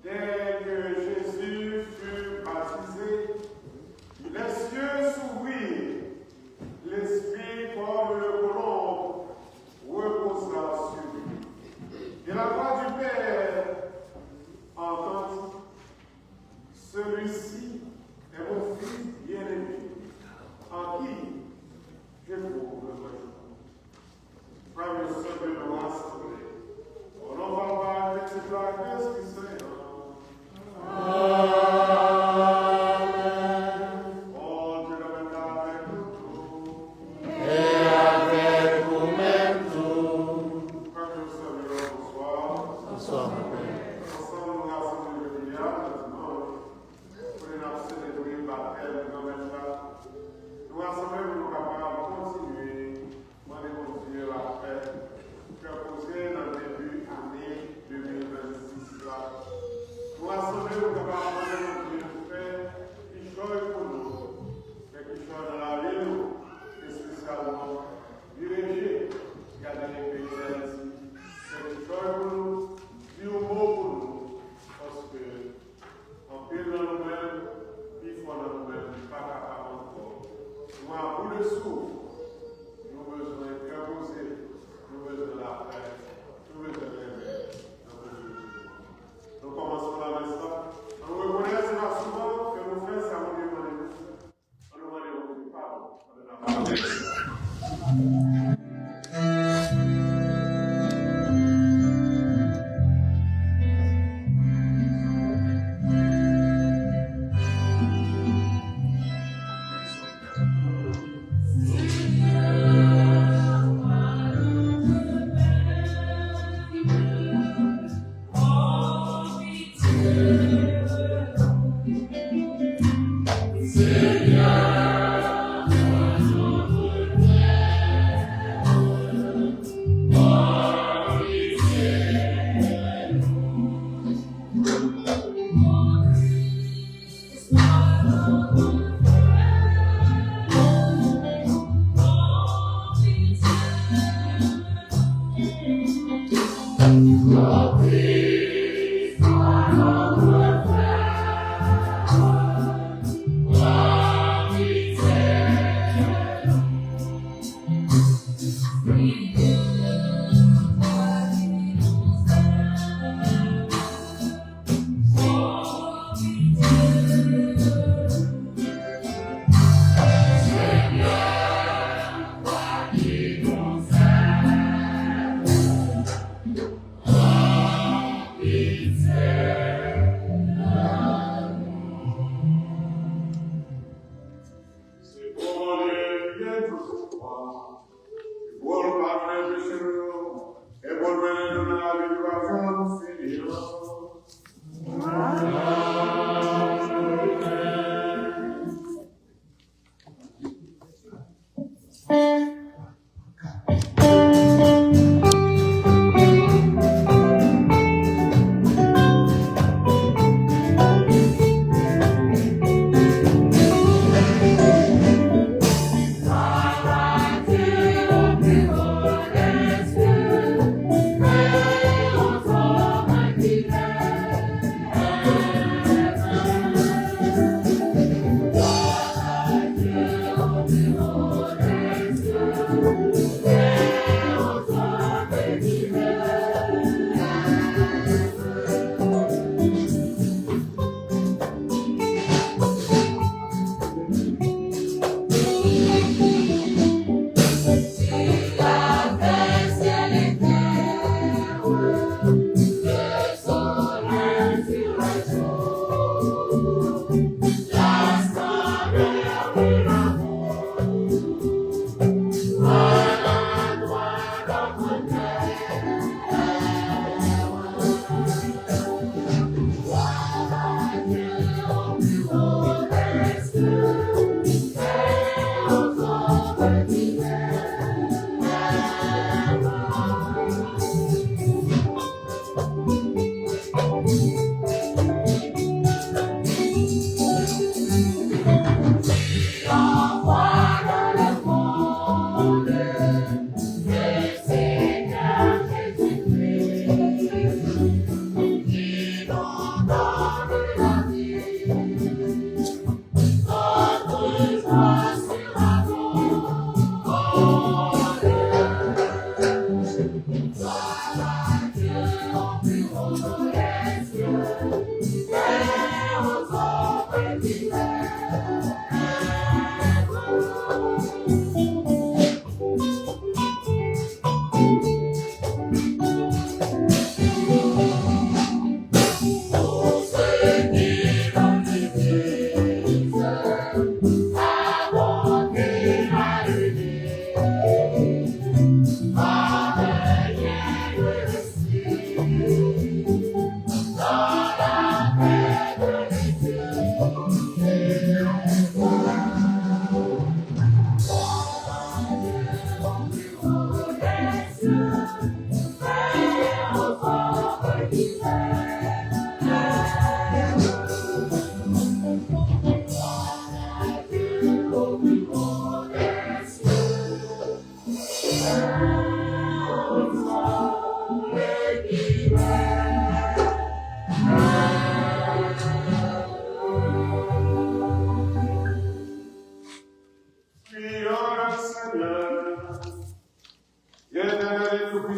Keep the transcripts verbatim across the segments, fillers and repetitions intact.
Dès que Jésus fut baptisé, les cieux s'ouvrirent, l'Esprit comme le colombe reposa sur lui. Et la voix du Père entendit, celui-ci est mon Fils bien-aimé, en qui je me réjouis. Frères et sœurs de la assemblée, au nom Papa, Fils et Esprit Saint. Amen. Bon Dieu, le Père, avec nous tous. Et avec vous-même tous. Frères et sœurs, bonsoir. Bonsoir, mon frère. Ansanm, nou rasanble jodi a, nan dimanch, kote n ap selebre batèm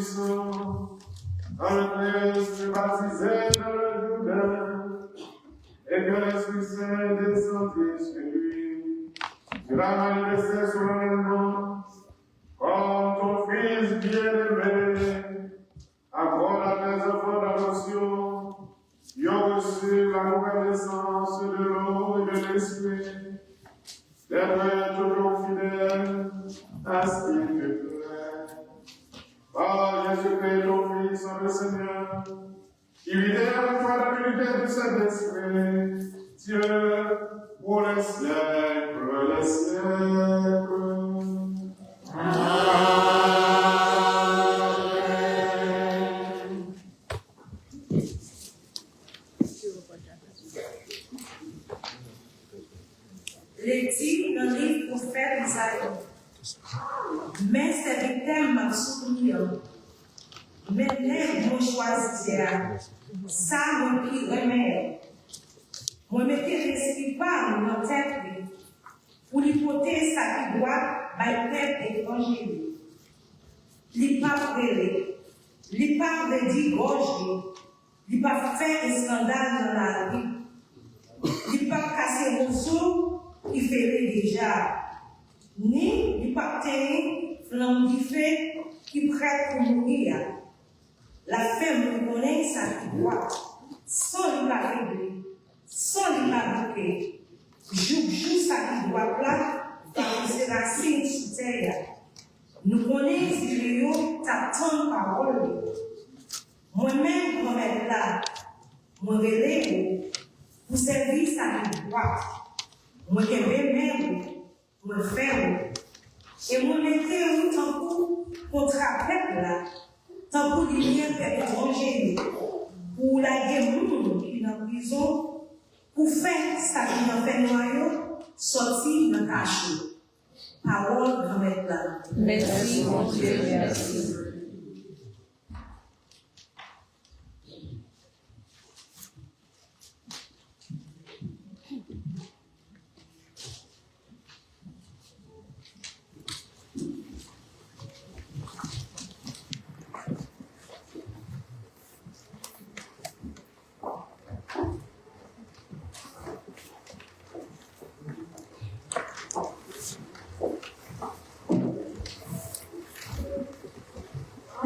Puissant, quand le Christ fut baptisé dans le Jourdain, et que l'Esprit Saint descendit sur lui, il a manifesté solennellement, comme ton Fils bien-aimé, accorde à tes enfants d'adoption, qui ont reçu la nouvelle naissance de l'eau et de l'Esprit, d'être toujours fidèles à ce qu'il te plaît. Par Jésus-Christ, ton Fils, notre Seigneur, qui vit et règne avec toi dans l'unité du Saint-Esprit, Dieu, pour les siècles des siècles. Amen. Lekti nan liv pwofèt Izayi. Men sèvitè m m ap soutni an, men nèg mwen chwazi a, sa mwen pi renmen an. Mwen mete lespri pa m nan tèt li, pou li pote sa ki dwat bay pèp etranje yo. Li p ap rele, li p ap redi gòj li, li p ap fè eskandal nan lari, li p ap kase wozo ki fere deja, ni li p ap tenyen flanm dife ki prèt pou mouri a. L ap fè moun konnen sa ki dwat, san li pa febli, san li pa bouke, jouk jou sa ki dwat la va pouse rasin sou tè a. Nou konnen zile yo t ap tann pawòl li. Mwen menm, Granmèt la, mwen rele w pou sèvi sa ki dwat. Mwen kenbe men w, mwen fè w, e mwen mete w tankou kontra pèp la, tankou limyè pèp etranje yo, pou w lage moun ki nan prizon, pou fè sa ki nan fènwa yo sòti nan kacho. Pawòl Granmèt la. Mèsi, Bondye, mèsi.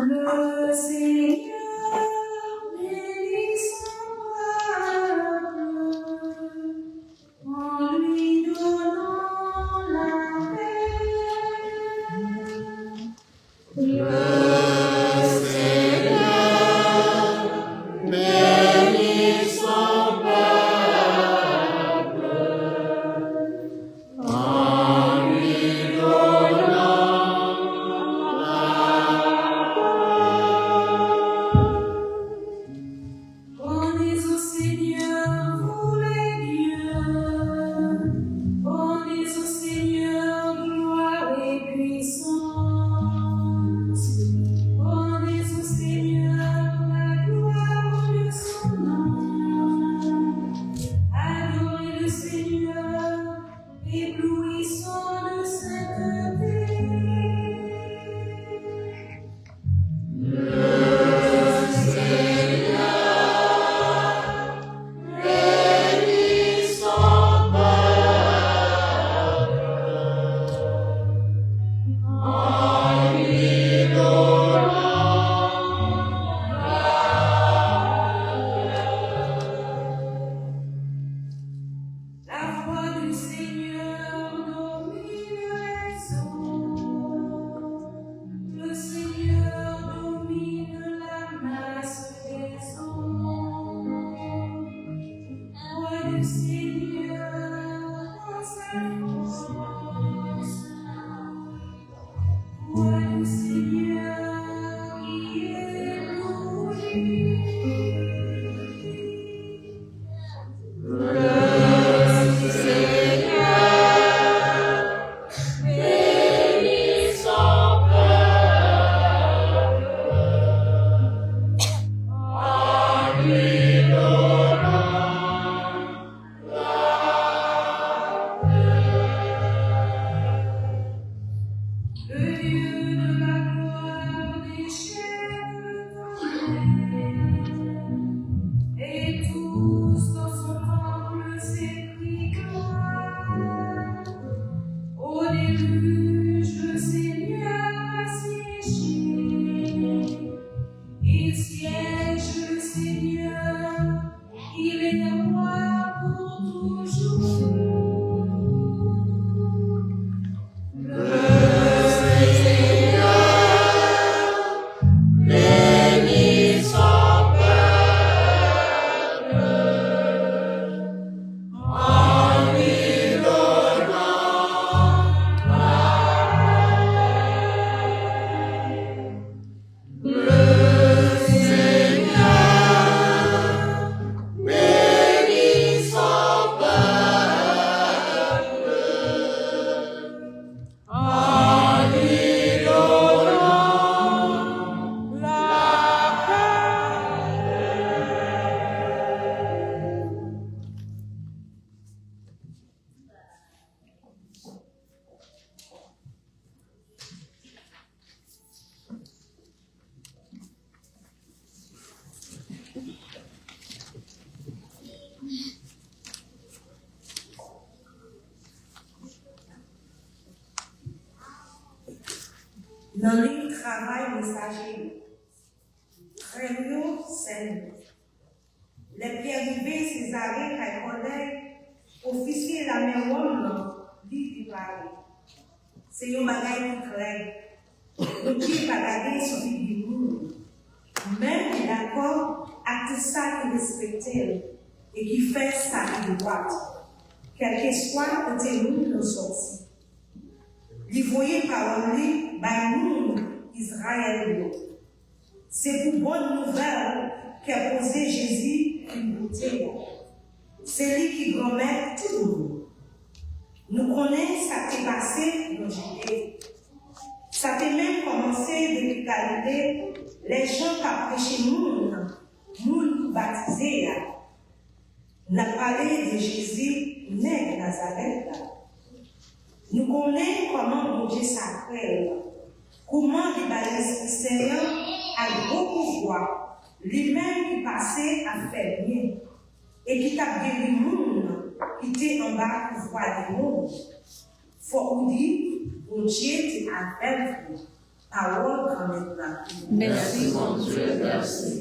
Le Seigneur bénit son peuple en lui donnant la paix. Le Seigneur bénit son peuple en lui donnant la paix. Rendez au Seigneur, vous les dieux, rendez au Seigneur gloire et puissance, rendez au Seigneur la gloire de son nom, adorez le Seigneur, éblouissant de sainteté. Le Seigneur bénit son peuple en lui donnant la paix. La voix du Seigneur domine les eaux. Le Seigneur domine la masse des eaux. Voix du Seigneur dans sa force. Voix du Seigneur qui éblouit. Le Seigneur bénit son peuple en lui donnant Nan liv Travay Mesaje yo, Frè yo, Sè yo. Lè Pyè rive Sezare kay Kònèy, ofisye lame Wòm nan, li te pale. Se yon bagay ki klè. Bondye pa gade sou figi moun, men li dakò ak tout sa ki respekte l e ki fè sa ki dwat, kèlkeswa kote moun nan sòti. Li voye pawòl li bay moun Izrayèl yo. Se pou bòn nouvèl kè poze Jezi vin pote a. Se li ki Granmèt tout moun. Nou konnen sa k te pase nan Jide. Sa te menm kòmanse depi Galile, lè Jan t ap preche moun, moun pou batize a. N ap pale de Jezi, nèg Nazarèt la. Nou konnen kòman Bondye sakre l, kòman li bay Lespri Sen an ak gwo pouvwa, li menm ki pase ap fè byen, e ki t ap geri moun ki te anba pouvwa demon. Fòk ou di, Bondye te avèk li. Pawòl Granmèt la. Mèsi, Bondye, mèsi.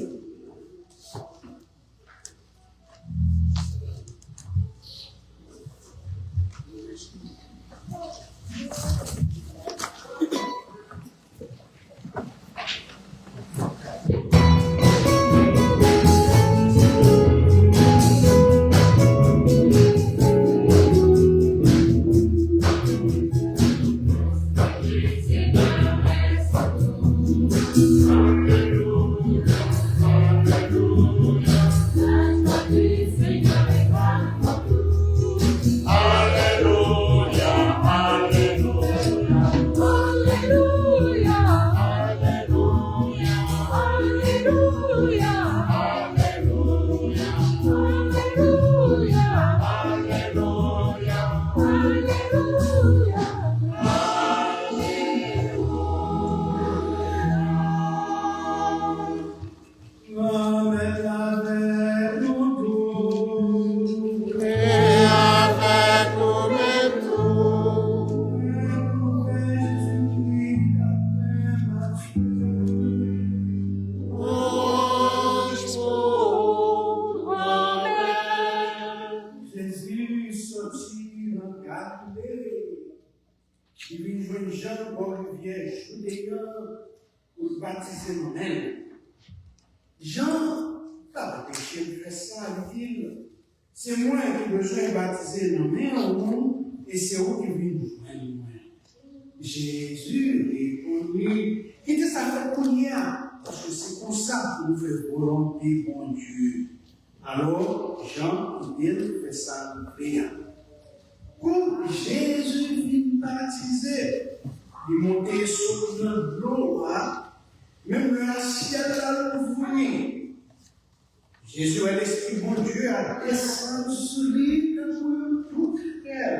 Granmèt la avèk nou tout. E avèk ou menm tou. Bonjou, Granmèt. Jezi soti nan Galile. Li vin jwenn Jan bò rivyè Jide a pou l batize nan men l. Jan pa t anpeche l fè sa, li di l, "Se mwen ki bezwen batize nan men w, e se ou ki vin jwenn mwen." Jezi reponn li, "Kite sa fèt kounye a, paske se konsa pou nou fè volonte Bondye." Alò, Jan kite l fè sa l vle a. Kou Jezi fin batize, li monte sot nan dlo a, menm lè a syèl la louvri. Jezi wè Lespri Bondye a desann sou li tankou yon toutrèl.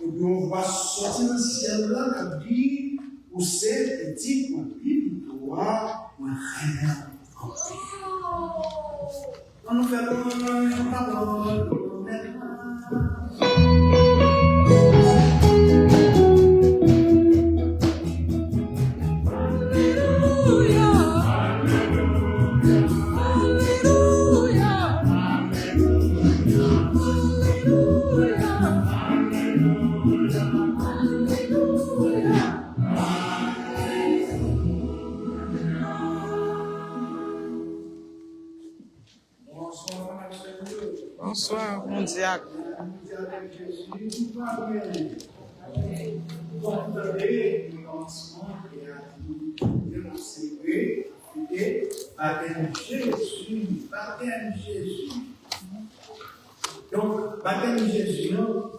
Epi yon vwa sòti nan syèl la k ap di, "Ou se Pitit mwen pi pito a, mwen renmen w anpil." Ann nou fè lwanj pou pawòl Granmèt la. Alelouya, alelouya, alelouya. Bonswa, Bondye ak ou. Batèm Jezi, batèm Jezi. Donk, batèm Jezi an,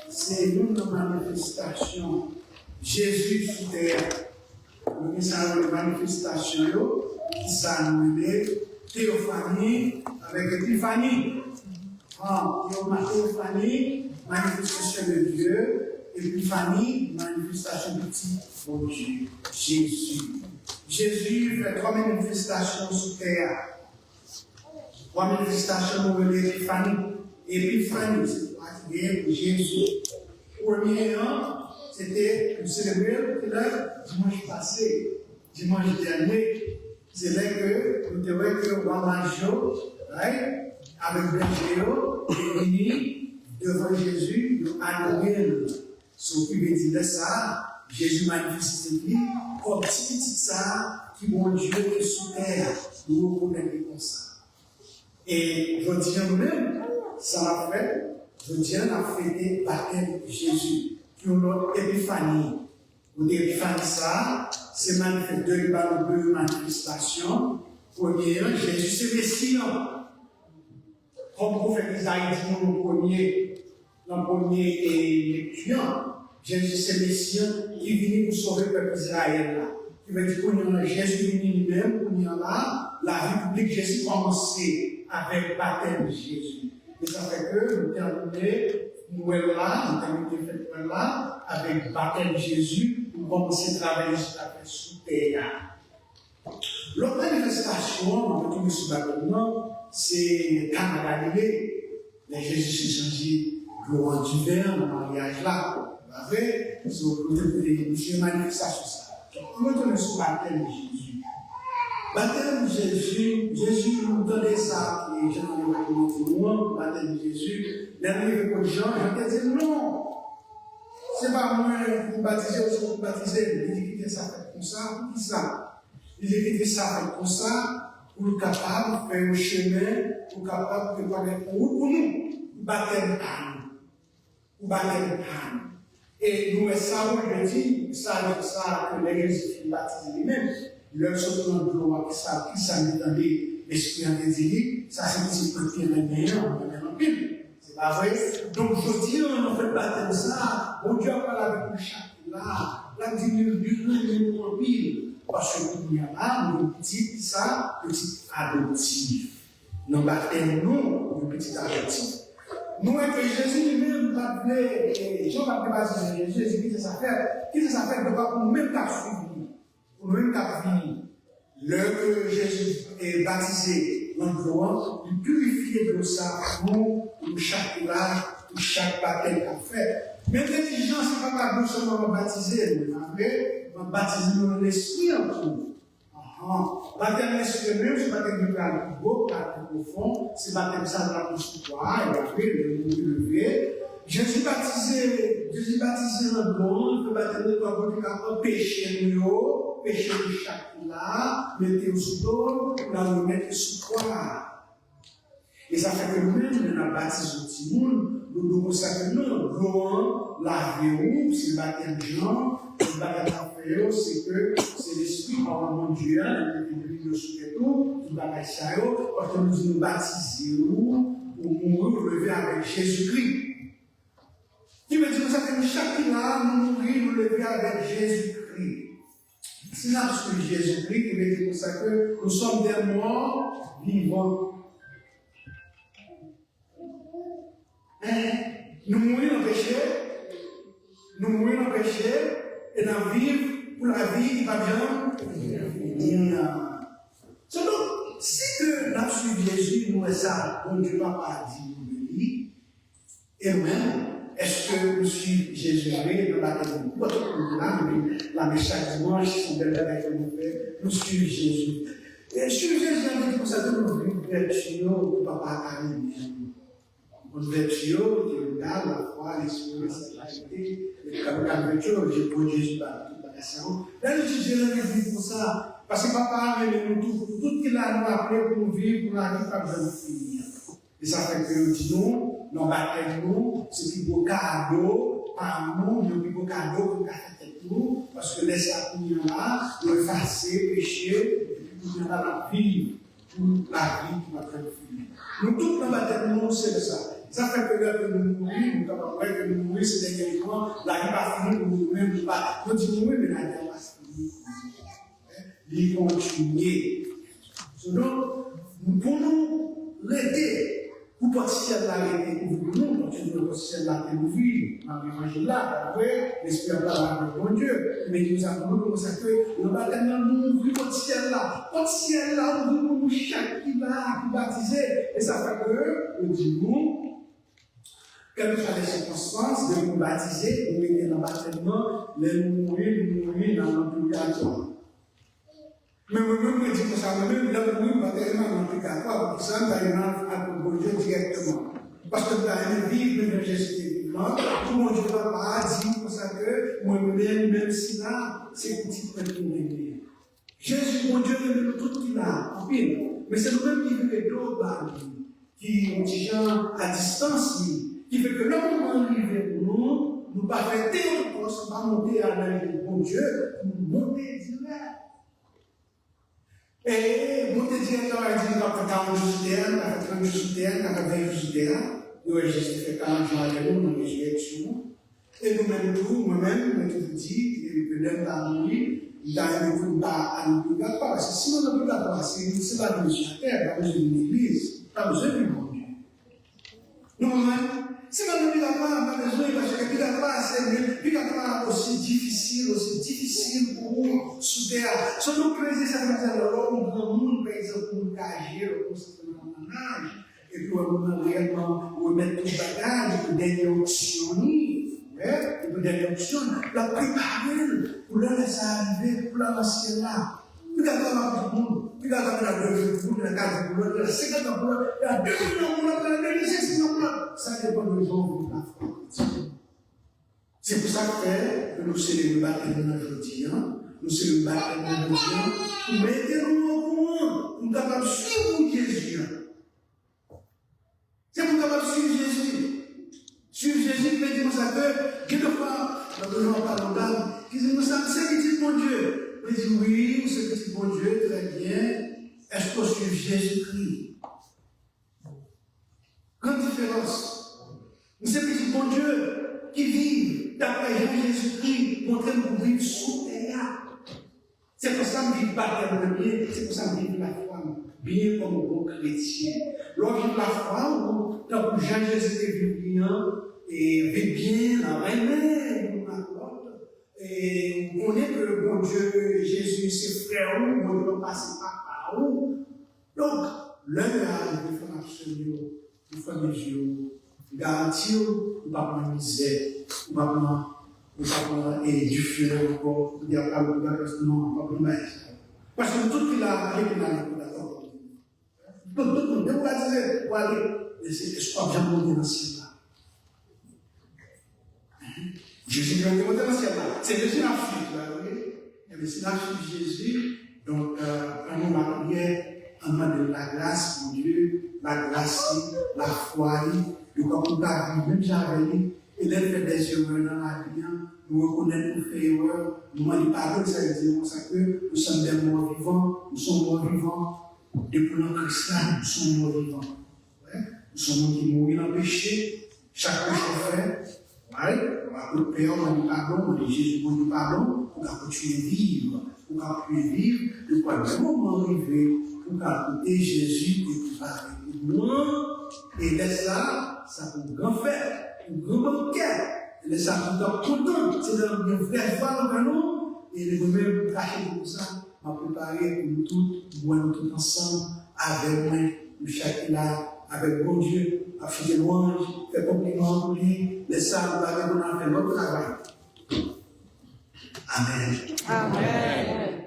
se youn nan manifestasyon Jezi sou tè a. Nou gen sa yo rele manifestasyon yo, ki sa nou rele teyofani avèk epifani. An, yo ma-, teyofani, manifestation de Dieu, epifani, manifestation de Pitit Bondye, Jezi. Jezi fè twa manifestasyon sou tè a. Twa manifestasyon nou rele epifani. Epifani, se twa ki genyen pou Jezi. Premye an, se te, nou selebre l, ki lè? Dimanch pase, dimanch dènye, se lè ke nou te wè ke wa maj yo, right, avèk bèje yo, te vini devan Jezi, yo adore l. So, ki vle di lè sa a, Jezi manifeste li kòm ti pitit sa a ki Bondye te sou tè a, nou rekonèt li konsa. E jodi a nou menm, sa n ap fè, jodi a n ap fete batèm Jezi, ki yon lòt epifani. Kote epifani sa a, se manifè, de li ba nou de manifestasyon. Premye an, Jezi se Mesi an. Kòm pwofèt Izayi di nou nan premye, nan premye e, lekti an, Jezi se Mesi an ki vini pou sove pèp Izrayèl la. Ki vle di kounye an la, Jezi vini li menm, kounye an la, lavi piblik Jezi kòmanse avèk batèm Jezi. E sa fè ke nou tèmine Nwèl la, nou tèmine fèt Nwèl la avèk batèm Jezi pou kòmanse travay Jezi t ap fè sou tè a. Lòt manifestasyon an, nou retounen sou batèm nan, se Kana Galile. Lè Jezi se chanje dlo an diven nan maryaj la. Pa vre? Se yon kote kote misye manifestasyon sa. Donk, nou retounen sou batèm Jezi. Batèm Jezi, Jezi, nou tande sa, e Jan nan levanjil nou di nou an, batèm Jezi, lè l rive kot Jan, Jan te di l non. Se pa mwen ki pou batize w, se ou ki pou batize m. Li di kite sa fèt konsa, poukisa? Li di kite sa fèt konsa, pou l kapab fè yon chemen, pou l kapab prepare yon wout pou nou, pou batèm pa nou. Pou batèm pa nou. E nou wè sa Bondye di, sa, sa ke lè Jezi fin batize li menm, lè l sot nan dlo a, ki sa, ki sa nou tande? Lespri an te di li, sa se pitit mwen ki renmen an, mwen renmen l anpil. Se pa vre? Donk, jodi a, nan fèt batèm sa, Bondye ap pale avèk nou chak la. L ap di nou, li renmen nou anpil. Paske kounye a la, nou yon pitit sa, pitit adoptif. Nan batèm nou, yon pitit adoptif. Nou wè ke Jezi li menm pa t vle, e, Jan pa t vle batize Jezi, Jezi kite sa fèt. Kite sa fèt, donk, pou nou menm k ap swiv li. Pou nou menm k ap vini, lè ke Jezi, e, batize nan dlo an, li pirifye dlo sa pou nou, pou nou chak ki la, pou chak batèm k ap fèt. Men te di Jan, se pa pa dlo sèlman m ap batize nou, pa vre? M ap batize nou nan Lespri an tou. Ahan. Batèm Lespri an menm, se batèm ki pral pi wo, pral pi pwofon, se batèm sa nou ap resevwa, e apre, lè nou leve, Jezi batize, Jezi batize nan dlo an, ke batèm nan pral pwote ka anpeche nou yo, peche nou chak ki la, mete yo sou do l, pou n al remèt yo sou kwa a. E sa fè ke nou menm, lè n ap batize yon timoun, nou dwe konsa ke non, dlo an lave ou, se batèm Jan, tout bagay n ap fè yo, se ke se Lespri pawòl Bondye a, l ap mete lwil yo sou tèt ou, tout bagay sa yo, paske nou di nou batize ou, ou mouri, ou leve avèk Jezikri. Ki vle di konsa ke nou chak ki la a, nou mouri, nou leve avèk Jezikri. Si n ap swiv Jezikri, ki vle di konsa ke nous sommes des morts vivants. Men, nou mouri nan peche, nou mouri nan peche, e n ap viv pou lavi ki p ap janm fini an. So, donk, si ke n ap swiv Jezi, nou wè sa Bondye Papa di nou de li, e nou menm, èske nou swiv Jezi vre nan batèm nou? Pou tout moun la, nou vin la mès chak dimanch, se yon bèl bagay ke nou fè, nou swiv Jezi. E swiv Jezi an vle di konsa ke nou viv vèti yo pou Papa a renmen nou. Konn vèti yo, ki legal, lafwa, lesperans, lakarite, e kòm ka vèti yo, je pran Jezi ba tout bagay sa yo. Lè nou di Jezi, nou viv konsa, paske Papa a renmen nou tou, pou tout ki la nou aple pou nou viv pou lavi k p ap janm fini an. E sa fè ke yo di nou, nan batèm nou, se pi gwo kado pa nou, yon pi gwo kado ke nou ka fè tèt nou, paske lè sa kounye a la, nou efase peche, epi kounye a la, n ap viv pou lavi ki p ap janm fini. Nou tout nan batèm nou, se sa. Sa fè ke lè ke nou mouri, nou kapab wè ke nou mouri, se dènye moman, lavi pa fini pou nou menm, nou pa, nou di nou wi, men lavi a pa fini. Li kontinye. So, donk, pou nou rete, pou pòt syèl la rete ouvri pou nou, nou toujou pòt syèl la te ouvri nan levanjil la, pa vre? Lespri a pale avèk Bondye, men ki sa pou nou, konsa ke nan batèm nan, nou ouvri pòt syèl la. Pòt syèl la ouvri pou nou chak ki la, ki batize. E sa fè ke, yo di nou, Kèlkeswa lè sikonstans, depi nou batize, nou mete nan batèm nan, lè nou mouri, nou mouri nan, nan pirigatwa. Men mwen menm, mwen di konsa, mwen menm, lè mwen mouri, m pa ta renmen al nan pirigatwa, poukisa m ta renmen al ak Bondye dirèkteman? Paske m ta renmen viv menm jan Jezi te viv lan, pou Bondye Papa a di konsa ke mwen menm, menm sila, se pitit mwen ki renmen. Jezi, Bondye renmen nou tout ki la, anpil. Men se nou menm ki vire do ba li, ki yon ti jan a distans li, ki fè ke lè moman an rive pou nou, nou pa fè teyotokòs, nou pa monte al nan legliz Bondye, nou monte dirèk. E monte dirèk la, w a di, nou ap fè karant jou sou tè a, nou ap fè trant jou sou tè a, nou ap fè ven jou sou tè a, nou wè Jezi te fè karant jou avè nou nan rezirèksyon an. E nou menm tou, mwen menm, mwen toujou di, e ke lè m ta mouri, m ta renmen pou m pa al nan pigatwa, paske si m al nan pigatwa, se, se lavi m sou latè, m pa bezwen vin legliz, m pa bezwen vin Bondye. Nou konprann? Si m al nan pigatwa, m pa bezwen, paske pigatwa, se, pigatwa osi difisil, osi difisil pou ou sou tè a. So, nou kreze sa, nou di, lè w granmoun, pa egzanp, moun ki aje, lè w konsantre nan laj, epi w wè moun nan reyèlman remèt tout bagay, li pou dènye onksyon li, wi, li pou dènye onksyon, l ap prepare l pou lè, lè sa a rive, pou l al nan syèl la. Pigatwa pa pou tout moun, pigatwa gen de jou pou moun, gen ka jou pou lòt, gen senkant an pou lòt, gen de jou nan pou lòt, gen de jou nan pou lòt. Sa depann de jan w viv lafwa w. Se pou sa k fè ke nou selebre batèm nan jodi a, nou selebre batèm nan jodi a, pou mete nou okouran, pou nou kapab swiv wout Jezi a. Se pou nou kapab swiv Jezi. Swiv Jezi vle di konsa ke, gen de fwa, nan de fwa pa notable, ki di konsa, m se pitit Bondye. Mwen di, wi, ou se pitit Bondye, trè byen. Èske w swiv Jezikri? Gran diferans. M se pitit Bondye ki viv daprè jan Jezikri montre m pou viv sou tè a. Se konsa m viv batèm mwen byen, se konsa m viv lafwa m byen kòm yon bon kretyen. Lè w viv lafwa w tankou jan Jezi te viv li an, e viv byen, nan renmen youn ak lòt, e ou konnen ke Bondye, Jezi se frè ou, Bondye papa se papa ou. Donk, lè lè a rive, frè m ap sonnen w, ou fèmen je w, m garanti w, ou p ap nan mizè, ou p ap nan, ou p ap nan, e, dife ankò, ou di ap pale pou bagay, non, ou p ap nan bagay sa yo. Paske nou tout ki la, ale pou n ale pou dakò. Tout, tout moun, depi w batize, ou ale, men se, èske w ap janm monte nan syèl la? Jezi ki te monte nan syèl la. Se Jezi n ap swiv la, wi. Ebyen, si n ap swiv Jezi, donk, euh, ann nou lapriyè, ann mande l lagras, Bondye, lagras li, lafwa li, yo pran pou ta viv menm jan avè li. E lè n fè dè erè nan lavi an, nou rekonèt nou fè erè, nou mande padon, sa vle di konsa ke nous sommes des morts vivants, nous sommes morts vivants depuis nan Kris la, nous sommes morts vivants. Wi. Ou se yon moun ki mouri nan peche, chak peche w fè, right? Ou ap pè, ou mande padon, ou mande Jezi Bondye padon, ou ka kontinye viv, ou ka kontinye viv, depi yon moman rive, ou ka koute Jezi, e prepare pou nou. E lè sa, sa pou gran fèt, pou gran bankè. E lè sa, pou nou kontan, se yon vrè fwa nan nou, e nou menm kache pou sa. M ap prepare pou nou tout, pou nou tout ansanm avè mwen, nou chak ki la, avèk Bondye, ap chante lwanj, fè konpliman pou li, lè sa a nou pa gen pou n al fè lòt travay. Amèn. Amèn.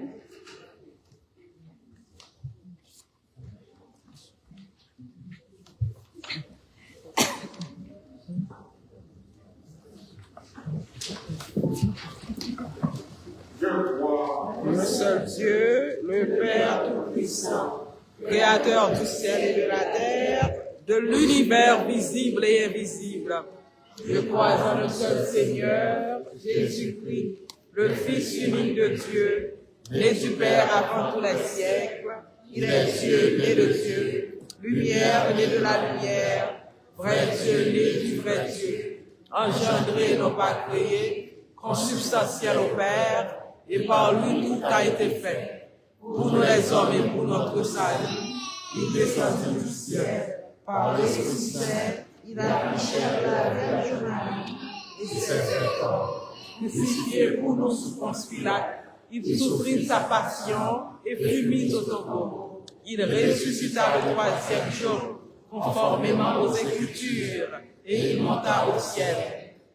Je crois. Un seul Dieu, le Père Tout-Puissant, Créateur du ciel et de la terre, de l'univers visible et invisible. Je crois en un seul Seigneur, Jésus-Christ, le Fils unique de Dieu, né du Père avant tous les siècles. Il est Dieu né de Dieu, lumière née de la lumière, vrai Dieu né du vrai Dieu, engendré, non pas créé, consubstantiel au Père, et par lui tout a été fait. Pour nous les hommes et pour notre salut, il descendit du ciel, par l'Esprit Saint, il a pris chair de la Vierge Marie, et s'est fait homme. Crucifié pour nous sous Ponce Pilate, il souffrit sa passion et fut mis au tombeau. Il ressuscita le troisième jour, conformément aux Écritures. Et il monta au ciel.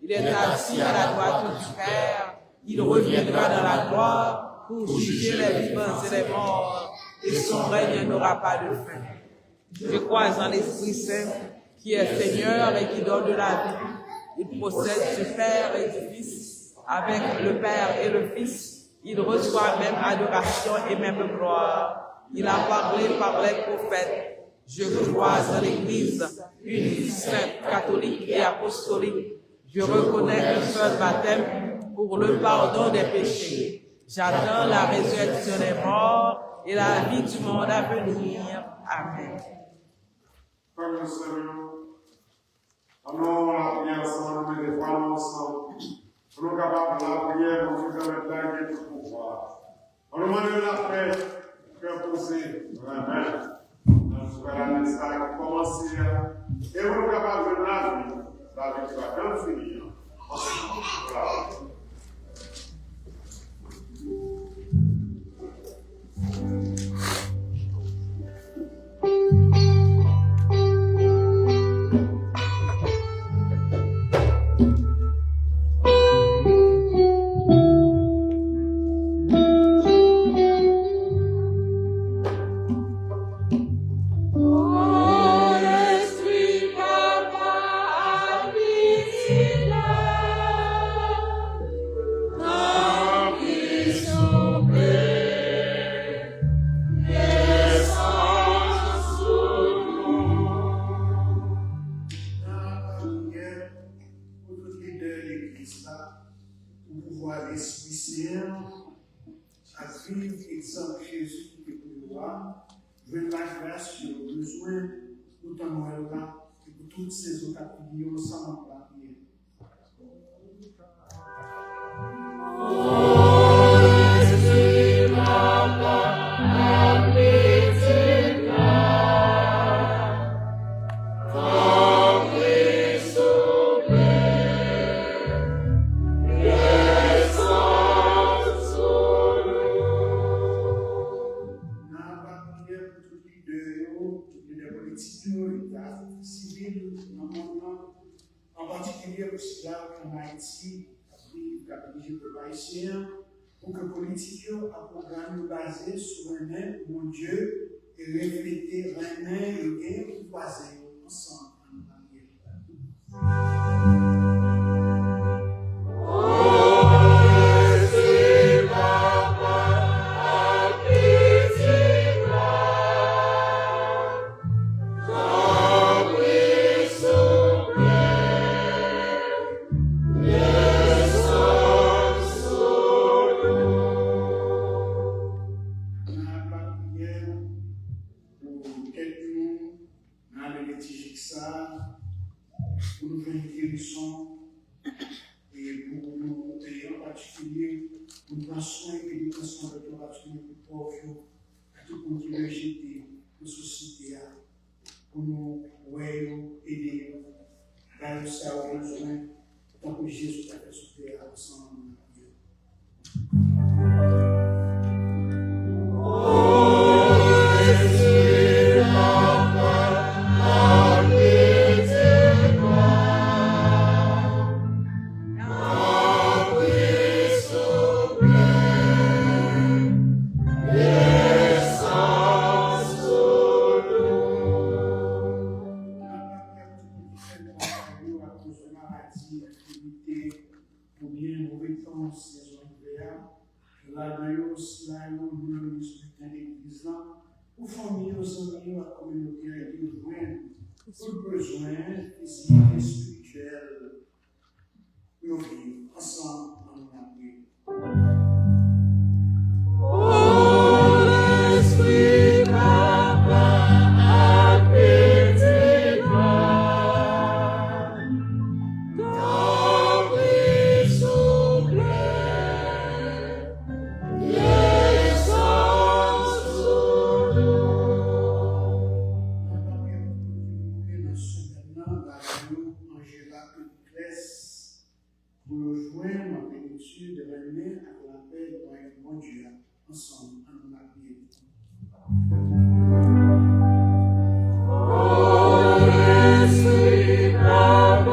Il est assis à la droite du Père. Il reviendra dans la gloire pour juger les vivants et les morts, et son règne n'aura pas de fin. Je crois en l'Esprit Saint, qui est Seigneur et qui donne de la vie. Il procède du Père et du Fils, avec le Père et le Fils. Il reçoit même adoration et même gloire. Il a parlé par les prophètes. Je crois en l'Église, une sainte, catholique et apostolique. Je reconnais un seul baptême pour le pardon des péchés. J'attends la résurrection des morts et la vie du monde à venir. Amen. Frè m, sè m yo, ann nou lapriyè ansanm, ann nou mete vwa nou ansanm, pou nou kapab lapriyè pou nou pèmèt la gen tout pouvwa. Ann nou mande lapè, kè poze, renmen, nan nouvèl ane sa a ki kòmanse a, e pou nou kapab jwenn lavi, lavi ki pa janm fini an. Ansanm, lapriyè. Nan lapriyè pou tout lidè legliz la, pou pouvwa Lespri Sen an, ak viv egzanp Jezi ki te pou yo a, jwenn lagras yo bezwen pou tan Nwèl la e pou tout sezon k ap vini yo ansanm ak lapriyè. Nan lapriyè pou tout lidè yo, tout lidè politik yo, leta sivil nan monn nan, an patikilye pou sila k ann Ayiti, k ap viv, k ap dirije pèp ayisyen an, pou ke politik yo ak pwogram yo baze sou renmen pou Bondye e reflete renmen yo genyen pou vwazen yo ansanm. Ann nou lapriyè. Nan lapriyè pou tèt nou, nan ane litijik sa a, pou nou jwenn gerison, e pou nou, e an patikilye, pou nou pran swen e nou pran swen lòt yo, an patikilye pou pòv yo, ak tout moun ki rejete nan sosyete a, pou nou wè yo, ede yo, ba yo sa yo bezwen, tankou Jezi te fè sou tè a ansanm ak nou. Oubyen move tan sezon ivè a, ladan yo sila yo, nou nan minis legliz la, pou fanmi yo, zanmi yo ak kominote a, yo jwenn tout bezwen fizik e espirityèl pou yo viv ansanm nan moun lapriyè. O Lespri Papa ak Pitit la, tanpri souple, desann sou nou. Nan semèn nan, ladan yo, Angela Pericles, pou yo jwenn an plenitid renmen ak lapè nan Wayòm Bondye a. Ansanm, ann nou lapriyè. O Lespri Papa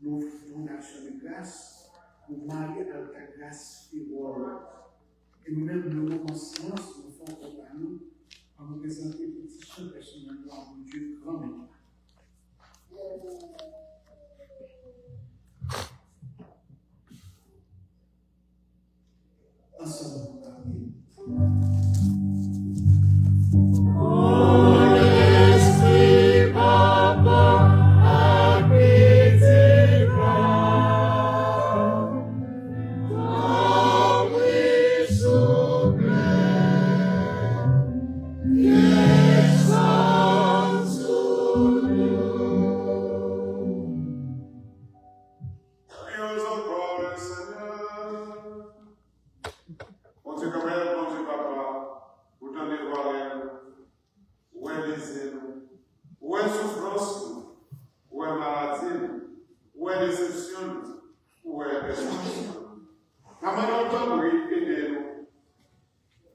Ofri w yon aksyon de gras pou Mari Altagras Firol. E nou menm, nan moman silans, nou fè yon kòb ba nou, ann nou prezante peti chan pèsonèl nou a Bondye, Granmèt la. Ansanm nou priyé. O Lespri Papa ak Pitit la, tanpri souple, desann sou nou. Prions encore le Seigneur. Bondye Granmèt, Bondye Papa, ou tande vwayèl nou, ou wè leze nou, ou wè soufrans nou, ou wè maladi nou, ou wè desepsyon nou, ou wè pèsekisyon nou. N ap mande w tanpri ede nou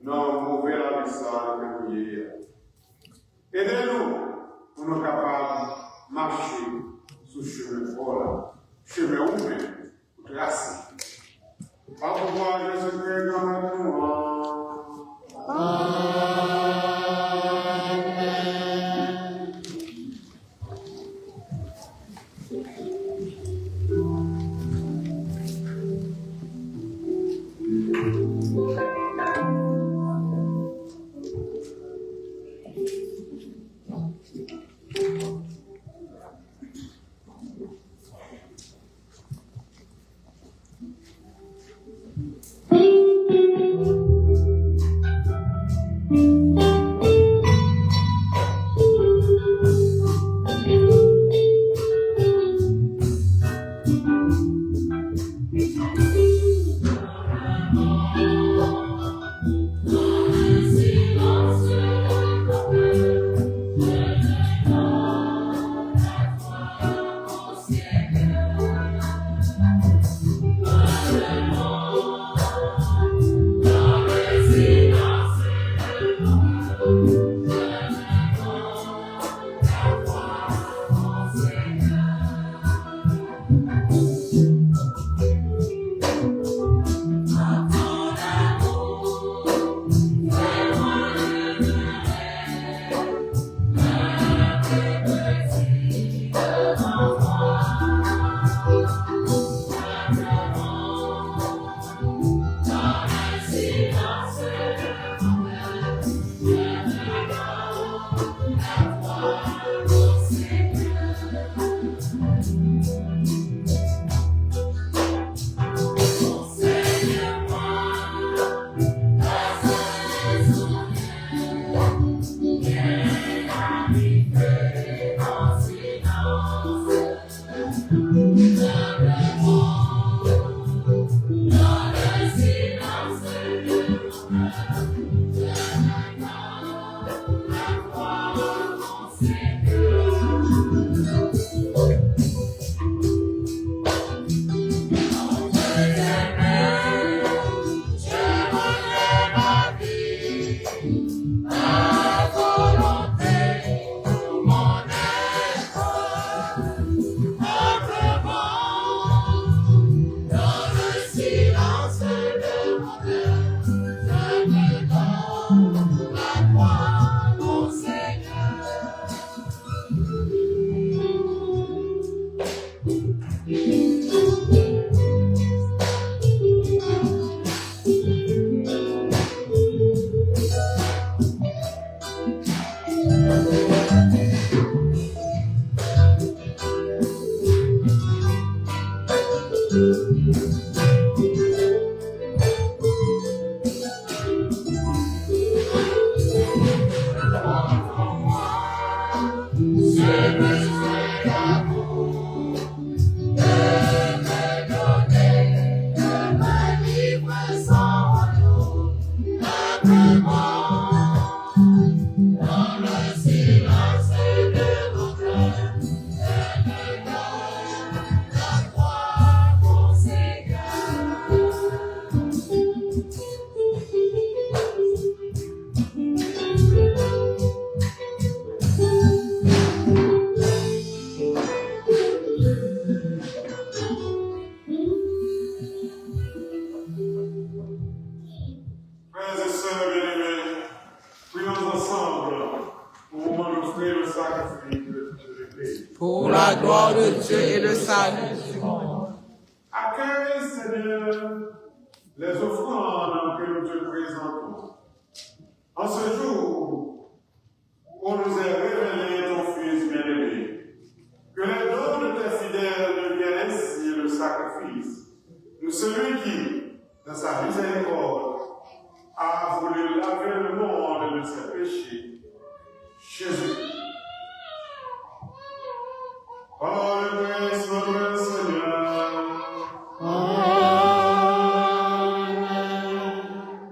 nan move lavi sa a ke nou ye a. Ede nou pou nou kapab mache sou chemen pa w la, chemen ou menm ou trase. Pa pouvwa Jezikri Granmèt nou an. Amèn. Pour la gloire de Dieu et le salut du monde. Accueille, Seigneur, les offrandes que nous te présentons. En ce jour où nous est révélé ton Fils bien-aimé, que les dons de tes fidèles deviennent ainsi le sacrifice de celui qui, dans sa miséricorde, a voulu laver le monde de ses péchés. Jésus. Par le Christ notre Seigneur. Amen.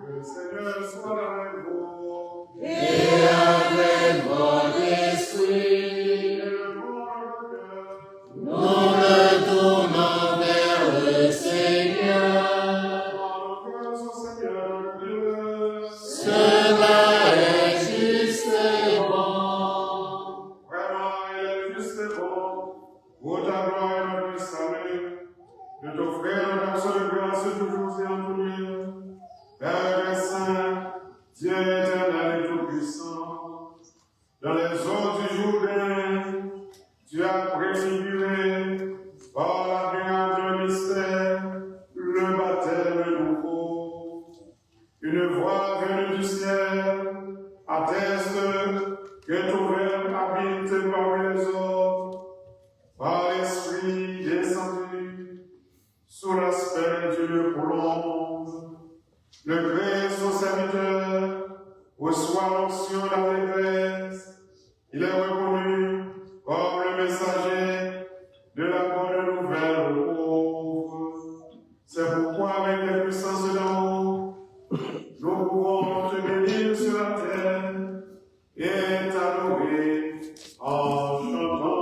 Que le Seigneur soit avec vous. Et avec votre esprit. Élevons notre cœur. Nous le tournons vers le Seigneur. Rendons grâce au Seigneur notre Dieu. Cela est juste et bon. Vraiment, il est juste et bon, pour ta gloire et notre salut, de t'offrir notre action de grâce toujours et en tout lieu, Père saint, Dieu éternel et tout-puissant. Dans les eaux du Jourdain, tu as préfiguré par l'admirable mystère le baptême nouveau. Une voix venue du ciel atteste que ton Verbe habite parmi les hommes, par l'Esprit descendu sous l'aspect d'une colombe. Le Christ, ton serviteur, reçoit l'onction d'allégresse. Il est reconnu comme le messager de la bonne nouvelle aux pauvres. C'est pourquoi, avec les puissances d'en haut, nous pouvons te bénir sur la terre et t'adorer en chantant.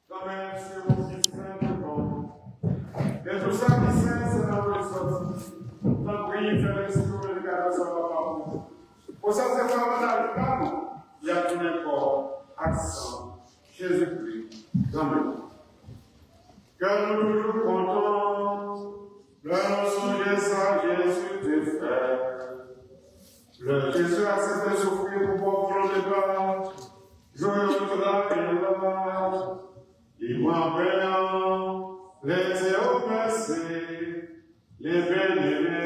Zanmi, se ou ki sen, se bon. E tou sa ki sen, se nan ou l soti. Tanpri, fè lespri w dedikase a papa w. Konsa, se pou avantaj pa nou, y ap tounen kò ak san Jezikri. Zanmi, kè nou toujou kontan Lè nou sonje sa Jezi te fè, lè Jezi aksepte soufri pou pwòp volonte pa l, jwenn yon travay la, li pran pen an, li di w mèsi, li beni li,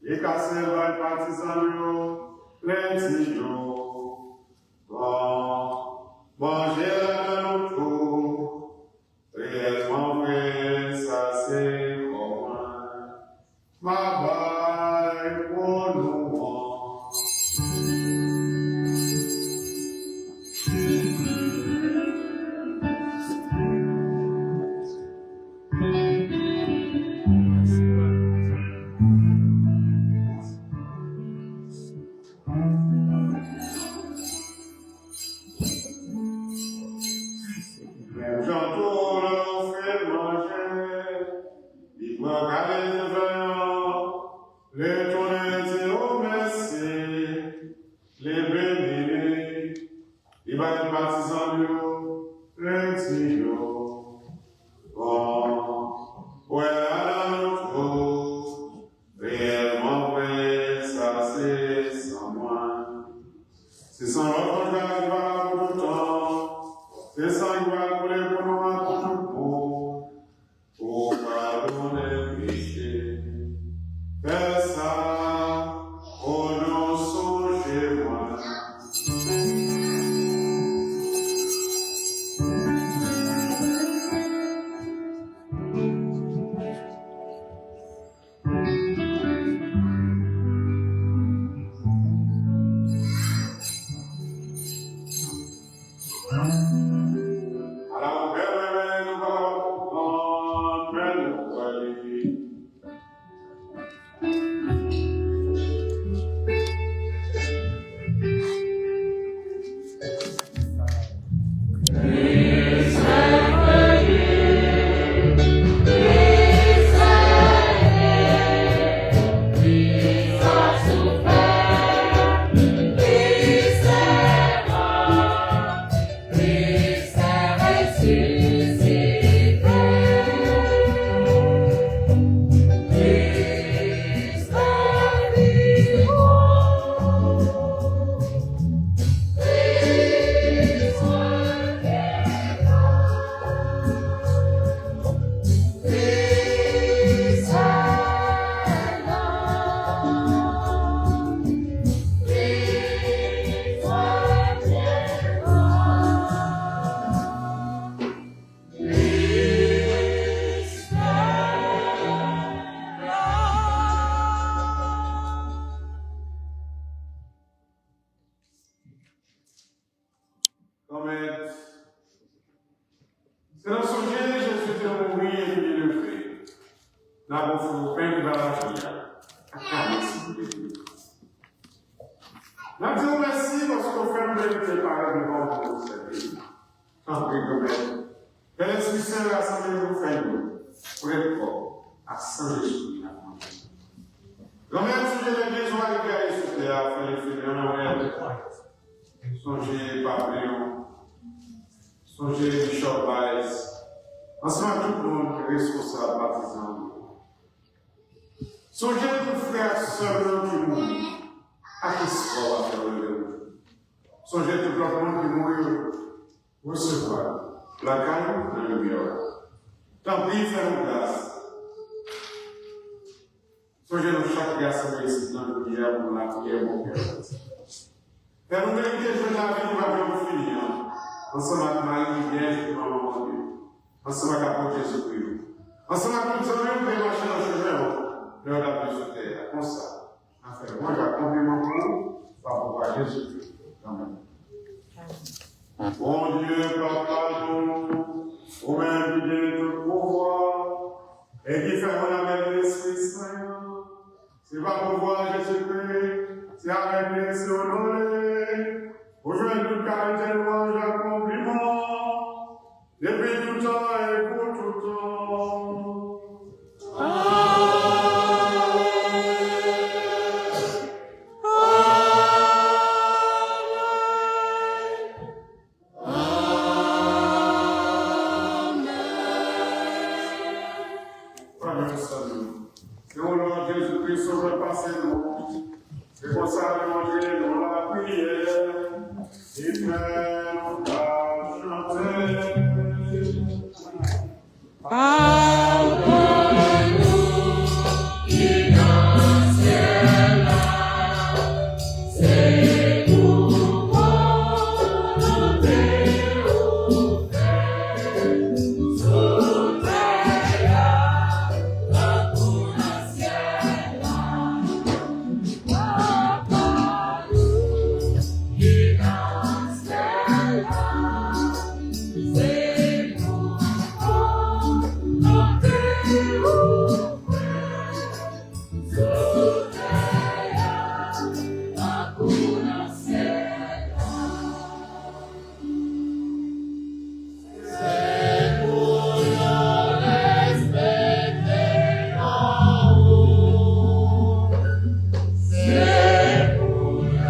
li kase l bay patizan l yo, li di yo, bon, manje ladan nou tou. Reyèlman vre, sa se kò mwen m ap bay pou nou an. Menm jan tou, lè w fin manje, li pran kale vè an, li tounen di w mèsi, li beni li, li bay patizan l yo, li di yo, bon, bwè ladan nou tou. Reyèlman vre, sa se san mwen. Se san lòt kontra ki valab pou tout tan. Se san ki pral koule pou nou an pou tout bon. Pou padonnen peche. Fè sa pou nou sonje mwen. Granmèt, se nan sonje Jezi te mouri epi li leve. N ap ofri w pen ki ba lavi a ak kale ki beni. N ap di w mèsi paske w fè n merite parèt devan w pou nou sèvi. Tanpri, Granmèt, fè Lespri Sen rasanble nou, fè nou prèt kò ak san lespri n ap mande. Granmèt, sonje legliz ou ale gaye sou tè a, fè l fini an anmè. Sonje Pap Leyon, sonje Bishop Baez, ansanm ak tout moun ki reskonsab patizan yo. Sonje tout frè ak sè nou ki mouri, ak espwa w ap fè relev. Sonje tout lòt moun ki mouri yo, resevwa lakay ou nan limyè w la. Tanpri, fè nou gras. Sonje nou chak ki rasanble isit nan jodi a pou lapriyè bon kè. Fè nou merite jwenn lavi ki pa janm fini an, ansanm ak Mari Vyèj ki manman Bondye, ansanm ak apot Jezikri yo, ansanm ak tout zanmi yo ki te mache nan chemen w lè yo t ap viv sou tè a. Konsa, n a fè lwanj ak konpliman pou ou, pa pouvwa Jezikri. Amèn. Bondye, Papa nou, ou menm ki gen tout pouvwa, e ki fè moun avèk Lespri Sen an, se pa pouvwa Jezikri, se avèk li, se onore, ou jwenn tout kalite lwanj ak konpliman, depi tout tan e pou tout tan. Amèn. Amèn. Frè m yo, sè m yo, Sovè pase nou. Se konsa nou antre nan lapriyè, e fè nou ka chante. Papa nou ki nan syèl la, se pou volonte ou fèt sou tè a, tankou nan syèl la. Papa nou ki nan syèl la, se pou volonte ou fèt sou tè a, tankou nan syèl la. Se pou yo respekte lwa ou. Se pou yo rekonèt se ou ki wa.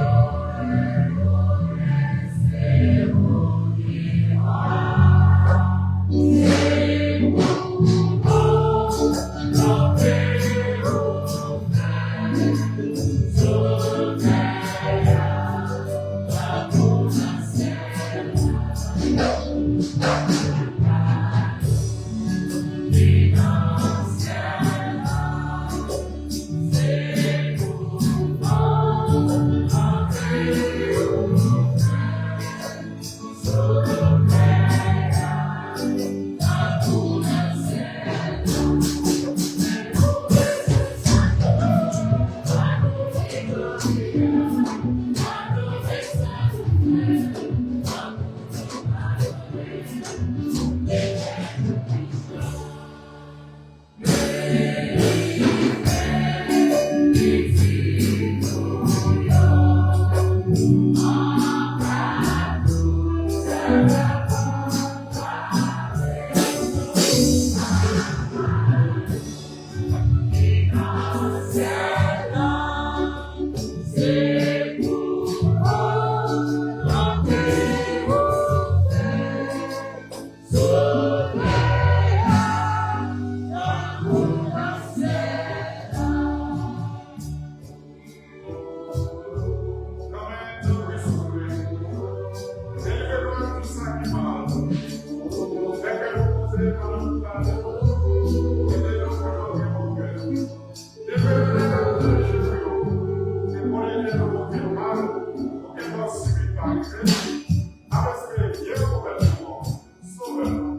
Se pou yo kanpe ou.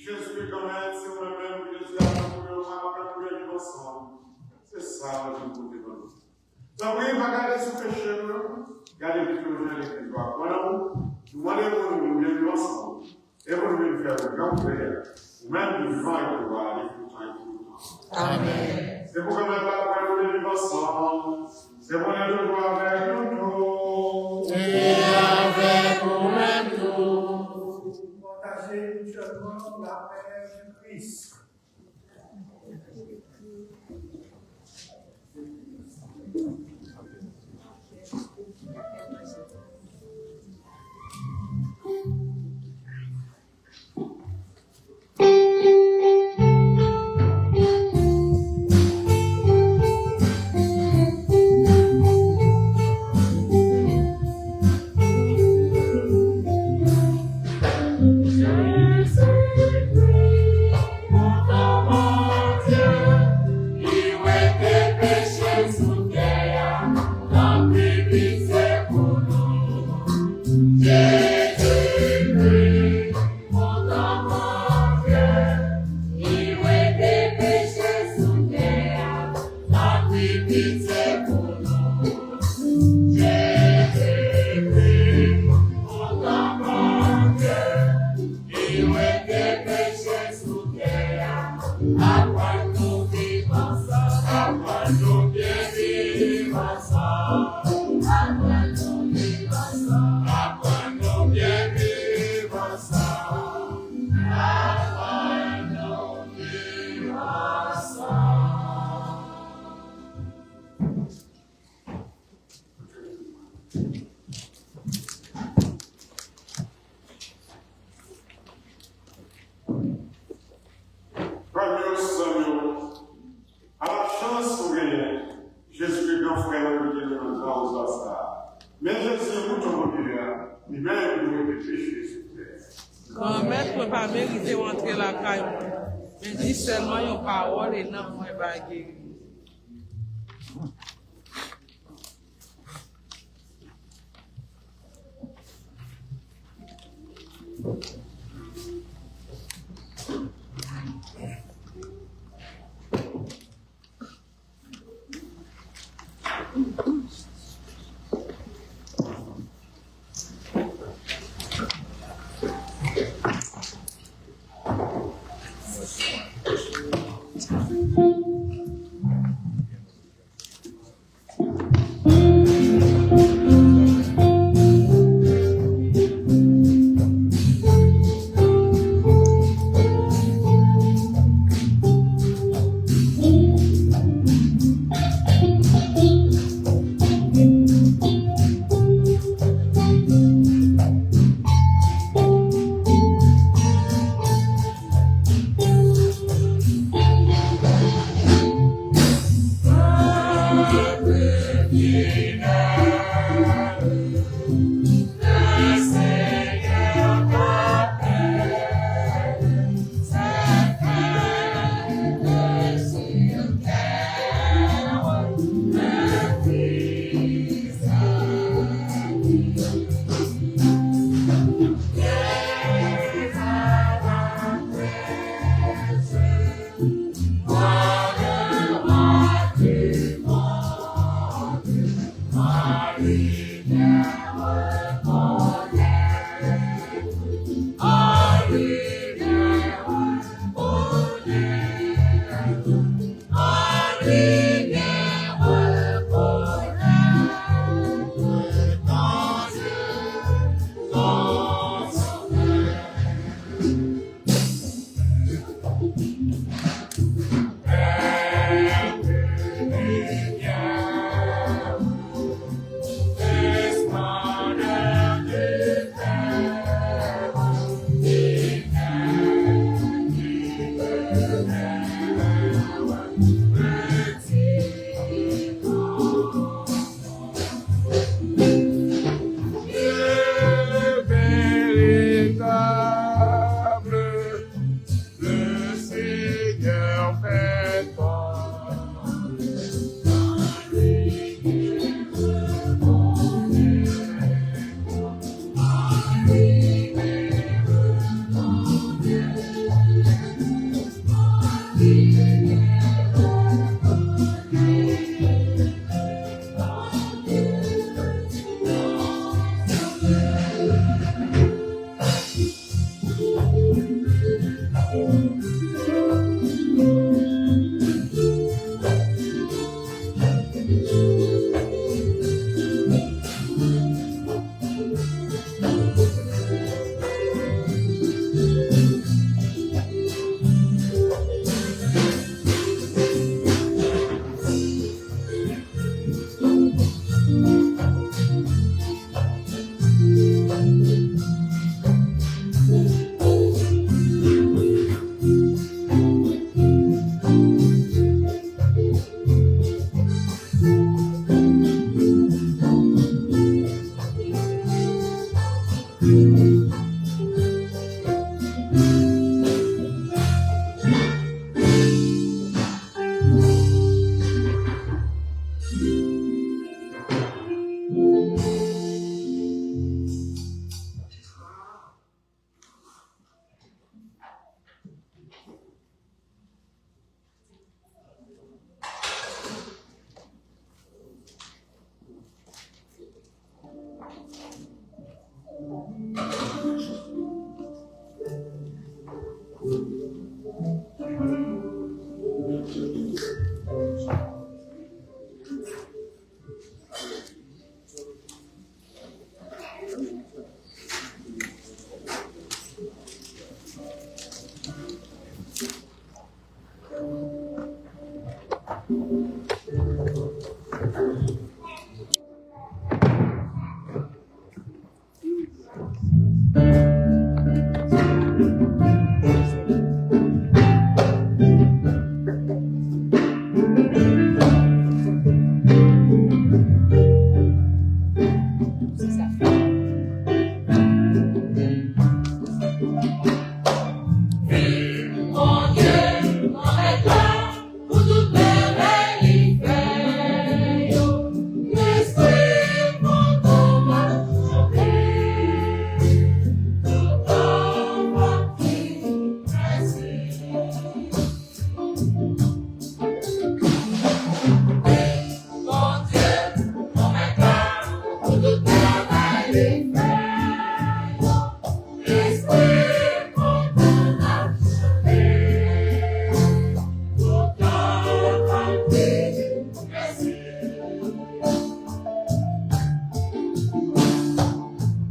Jezikri kanmenm, se ou menm menm, Jezi a tankou yo, n ap priye viv ansanm. Se sa nou vin pote ban nou. Tanpri, pa gade sou peche nou yo, gade pitit ou nan legliz ou a pran nan ou. Nou mande pou nou, nou vin viv ansanm. E pou nou vin fè ou jan ou vle a. Ou menm ki vivan e ki wa, depi toutan e pou toutan. Amèn. Se pou kanmenm la, pou nou vin viv ansanm. Se pou nou toujou avèk nou tou. E avèk ou menm tou. Pataje mityèlman lapè de Kris. Mete peche sou tè a, aprann nou viv ansanm, aprann nou byen viv ansanm, aprann nou viv ansanm, aprann nou byen viv ansanm, aprann nou viv ansanm. Frè m yo, sè m yo, ala chans nou genyen. Jezi te gran frè nou ki te nan gran oza sa. Men Jezi, bouton nou genyen, li menm ki mete peche sou tè. Granmèt, mwen pa merite w antre lakay mwen, men di sèlman yon pawòl e nanm mwen va geri.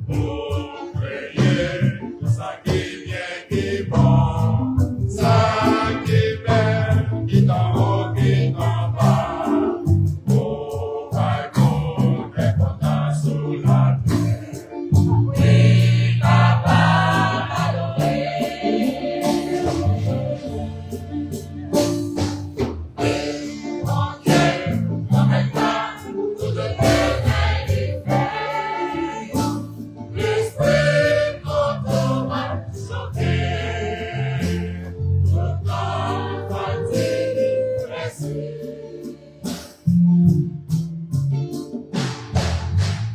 Ou kreye sa ki byen, ki bon, sa ki bèl, ki anwo, ki anba. Ou bay moun enpòtans sou latè. Wi, Papa, adore.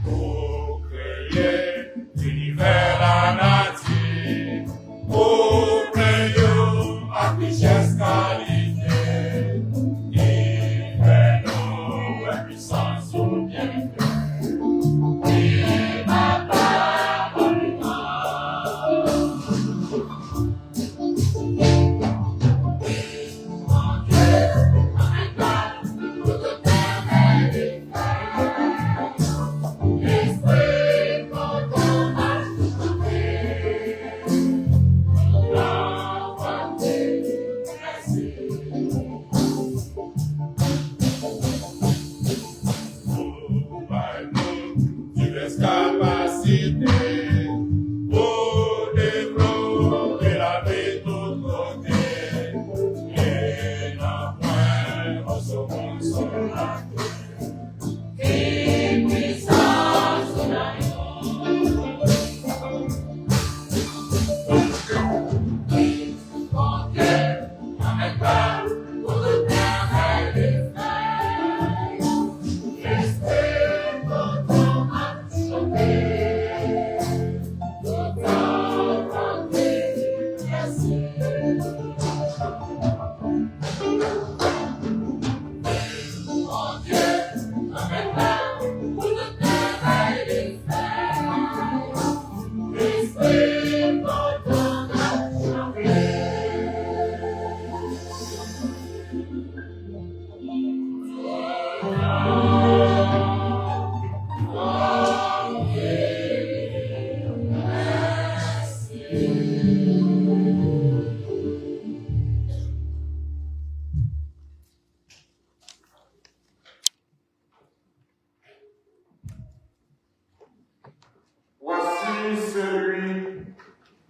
Ou kreye linivè, lanati, ou plen yo ak richès kalite, ki fè nou wè pwisans ou byenfè. Wi, Papa, alelouya. Ou bay nou divès kapasite pou devlope lavi tout kote. E nan pwen yon sèl moun sou latè ki pwisan sou lanmò. Voici celui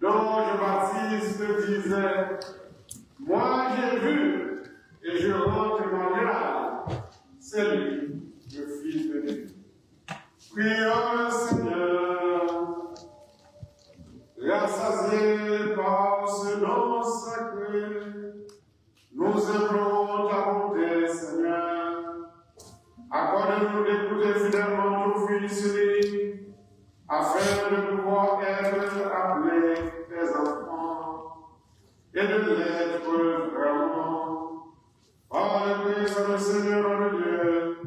dont Jean-Baptiste disait, moi j'ai vu et je rends témoignage, c'est lui, le Fils de Dieu. Prions le Seigneur, rassasiés par ce nom sacré, nous implorons ta bonté, Seigneur. Accorde-nous d'écouter fidèlement ton Fils unique, afin de pouvoir être appelés tes enfants et de l'être vraiment. Par le Christ, le Seigneur, notre Dieu,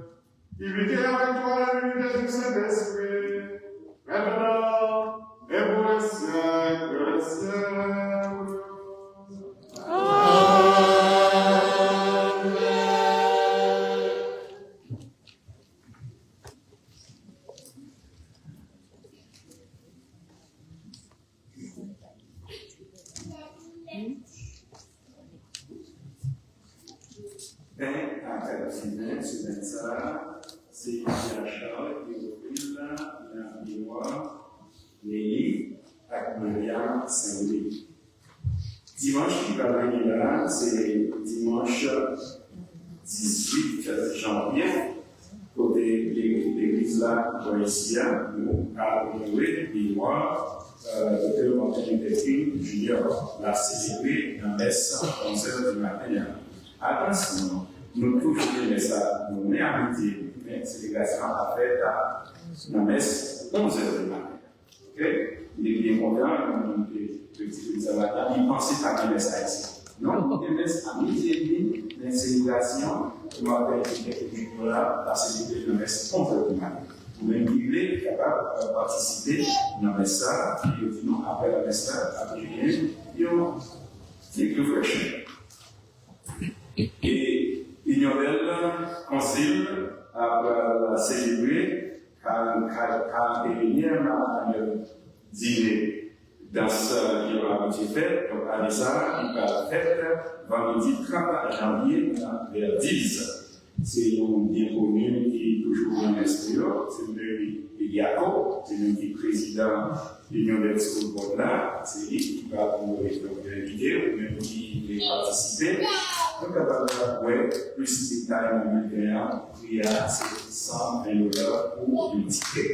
qui vit et avec toi dans l'unité du Saint-Esprit, maintenant et pour les siècles des siècles. Amen. Pen ak diven, semèn sa a, se Yachar Théophile Labiwa, Nelly ak Maria Saint-Louis. Dimanch ki pral vini la, se dimanch dizuit janvye, kote le- legliz la, bò isi a, nou ka onore memwa, euh, Doktè Martin Luther King Junior, l ap selebre nan mès onzè di maten an. Atansyon, nou toujou gen mès sa, nou men a midi, men selebrasyon an ap fèt a- nan mès onzè di maten. Ok? Li byen kontan, li te, te di sa maten, li panse pa gen mès ayisyen. Non, nou gen mès a midi edmi, men selebrasyon, nou ap fè ti kèk minit la, pase li te nan mès onzè di maten. Ou menm ki vle, kapab, euh, patisipe nan mès sa, epi yo di nou, apre la mès la, ap genyen yon ti refreshment. E Inyon Bèl Konsil ap, euh, selebre karant, karant, karant e inyèm anyèl dine dans, euh, ki yo abitye fè. Donk, ane sa a, li pral fèt vandredi trant janvye nan vè dis. Se yon byen koni ki toujou nan lespri yo. Se Mary Eliaco, se li ki prezidan Inyon Bèl School Board la, se li ki va pou, donk, envite ou menm ki vle patisipe. Nou kapab wè plis detay nan bilten an, pri a se san ven dola pou yon tikè.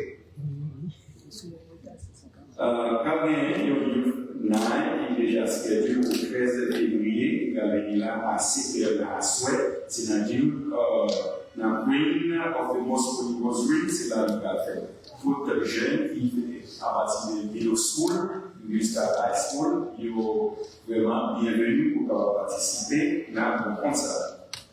Euh, pral genyen yon youth night ki deja schedule pou trèz fevriye, ki pral vini la a sèt è nan aswè, se nan gym, euh, nan Queen of the Most Holy Rosary, se la li pral fèt. Tout jèn ki apati de middle school jiska high school, yo vrèman byenveni pou kapab patisipe nan rankont sa.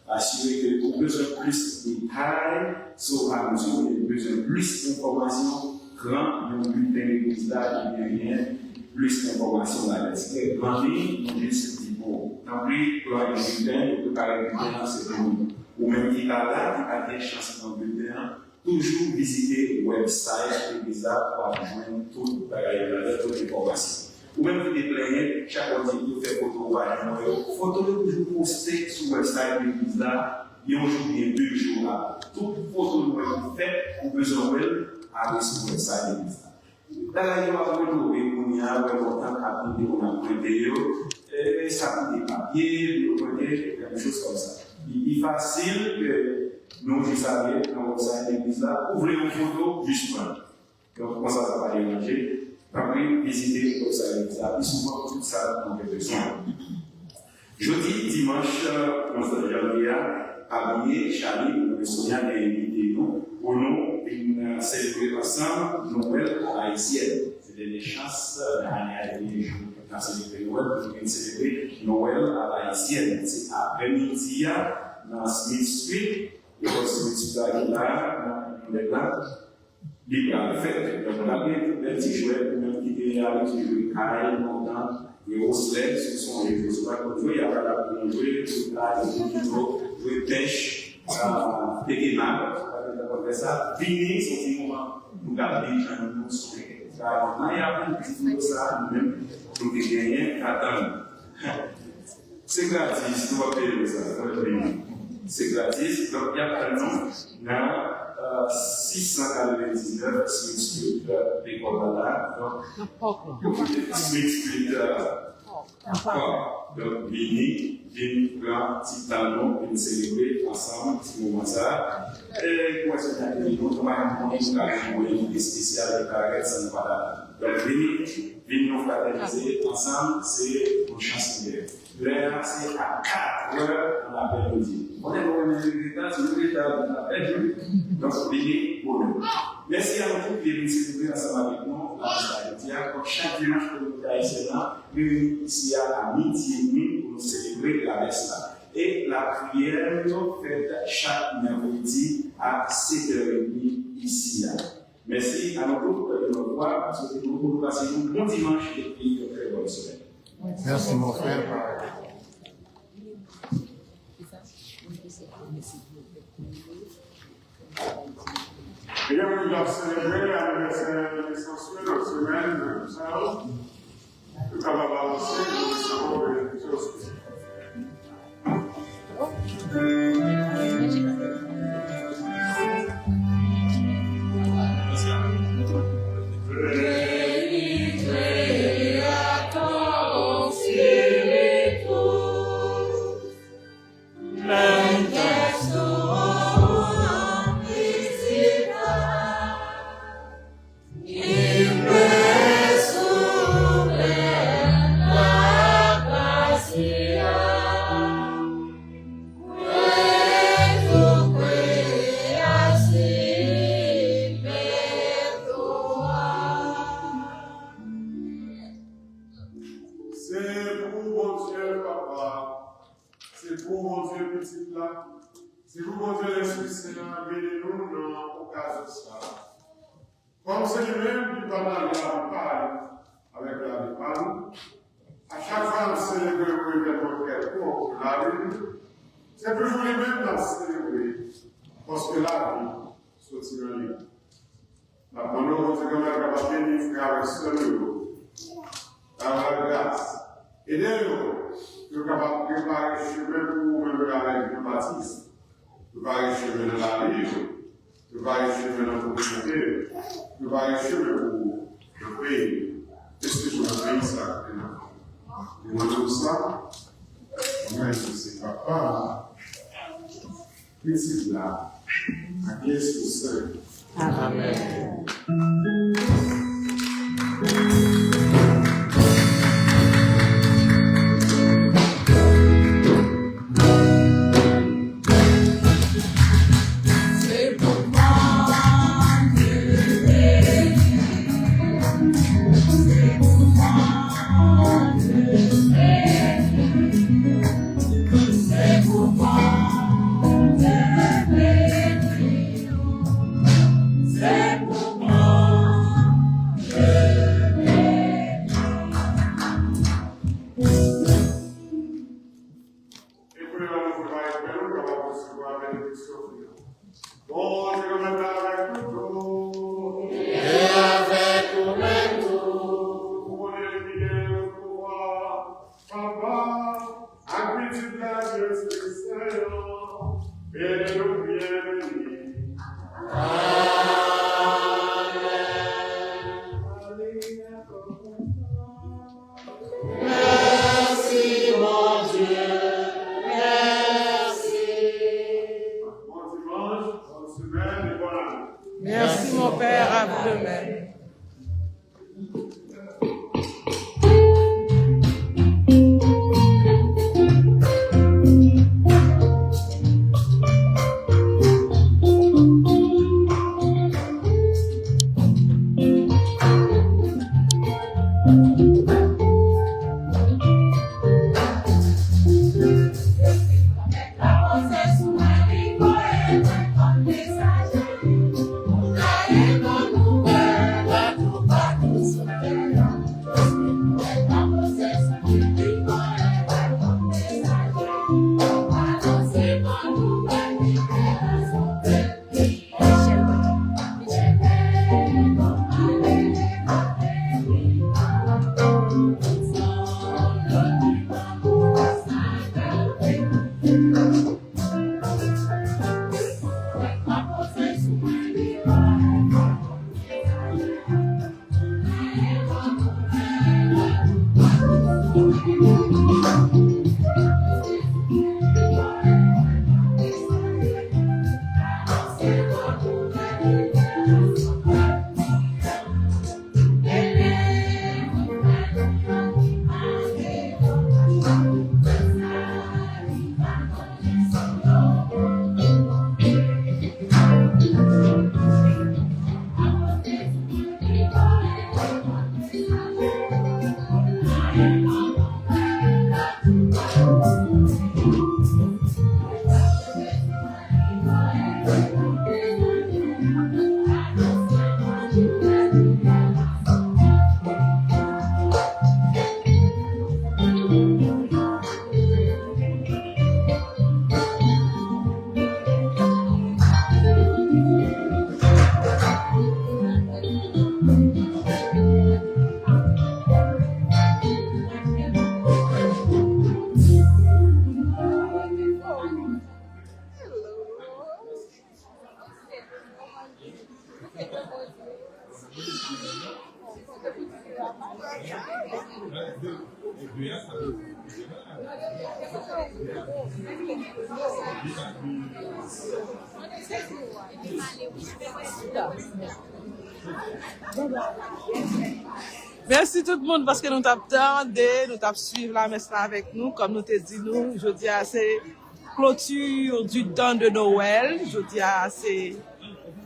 Asire ke ou bezwen plis detay sou anons yo, ou bezwen plis enfòmasyon, pran yon bilten legliz la ki genyen plis enfòmasyon ladan. Se trè grandi, nou jis di, bon, tanpri, pran yon bilten, yo prepare bilten an, se pou nou. Ou menm ki pa la, ki pa gen chans pran bilten an, toujou vizite website legliz la pou w ap jwenn tout bagay yo ladan, tout enfòmasyon. Ou menm ki te plenyen, chak lè w di yo fè foto ou pa janm wè yo, foto yo toujou poste sou website legliz la, yon jou byen de jou avan. Tout foto nou wè ki fèt, ou bezwen wè l, ale sou website legliz la. Bagay yo ap retwouve kounye a, wè lontan k ap vin te konn ap prente yo. E sa koute papye pou yo prente, menm choz kòmsa. Li pi fasil ke nou jis ale nan website legliz la, ou vle yon foto, jis pran. Donk, konsa sa pa deranje. Tanpri, vizite website legliz la pi souvan pou tout sa nou gen bezwen. Jodi dimanch onz janvye a, Abiye Charly, nou Sonya te envite nou pou nou vin selebre ansanm Nwèl alayisyèn. Se dènye chans nan ane a, dènye jou n ap selebre Nwèl, pou nou vin selebre Nwèl alayisyèn. Se aprèmidi a nan Smith Street, lekòl Smith Street la ki la, nan Inyon Bèl la. Li pral fèt. Donk, n ap gen tout bèl ti jwèt, ou menm ki te abitye jwe kay lontan, e oslè, si w sonje jwe, si w pa t konn jwe, y ap al aprann jwe, jwe kay, domino, jwe pèch, ah, pete mal, si w pa t konn fè sa, vini, se yon ti moman, nou ka byen jwenn nou, sonje. Sa, manman, y ap di nou sa, nou menm, nou te genyen, ka tann. Se gratis, nou p ap peye pou sa, nou p ap peye. Se gratis, donk y ap tann nou nan, euh, sis san katrevendiznèf Smith Street, euh, lekòl la la. Donk, Smith Street, euh, Park. Donk, vini, vin pran ti tan nou, vin selebre ansanm ti moman sa. E, pou wè si nou ta gen yon, nou pa gen yon moun ki ka gen yon espesyal ki parèt san nou pa la. Donk, vini, vin nou fratènize ansanm, se yon chans nou genyen. Lè a se a katrè nan aprèmidi. Konnen nou renmen leve ta, si nou leve ta, nou ta pèdi. Donk, vini bonè. Mèsi a nou tout ki vin selebre ansanm avèk nou lamès la jodi a. Kòm chak dimanch, kominote ayisyèn nan reyini isi a a midi edmi pou nou selebre lamès la. E lapriyè nou fèt chak mèkredi a sèt è edmi isi a. Mèsi a nou tout, e nou vwa, m swete nou pou nou pase yon bon dimanch epi yon trè bòn semèn. Merci, mon frère. Ebyen, nou ap selebre anivèsè nesans yo nan semèn sa yo. Nou kapab avanse, nou resevwa benediksyon Senyè. Se pou Bondye Papa, se pou Bondye Pitit la, se pou Bondye Lespri Sen an beni nou nan okazyon sa a. Kòm se li menm ki pa nan lavi pa li avèk lavi pa nou, a chak fwa n ap selebre yon evènman kèlkonk nan lavi nou, se toujou li menm n ap selebre, paske lavi soti nan li. N ap mande w, Bondye Granmèt, kapab beni frè avèk sè nou yo, pa w gras, ede yo pou yo kapab prepare chemen pou ou menm avèk Jan Batis. Prepare chemen nan lavi yo. Prepare chemen nan kominote yo. Prepare chemen pou ou nan peyi yo. Espesyalman nan peyi sa ki te nan. Li mande w sa, nan non Jezi, Papa, Pitit la, ak Lespri Sen. Amèn. E kounye a nou prepare kè nou kapab resevwa benediksyon final. Bondye Granmèt la avèk nou tout. E avèk ou menm tou. Pou Bondye li ki gen tout pouvwa, Papa, ak Pitit la, ak Lespri Sen an, beni nou byen beni. Amèn. Mèsi, Bondye. Mèsi. Bon dimanche, bonne semaine et bonne année. Merci, mon père. À vous de même. Mèsi tout moun paske nou t ap tande, nou t ap swiv lamès la avèk nou. Kòm nou te di nou, jodi a se clôture du temps de Noël. Jodi a se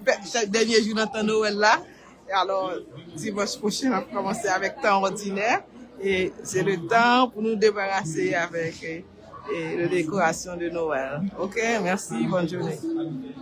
fèt, dènye jou nan tan Nwèl la. E alò, dimanch pwochen, n ap kòmanse avèk tan òdinè. E se le tan pou nou debarase avèk e, e le dekorasyon de Noël. Ok, mèsi, bòn jounen.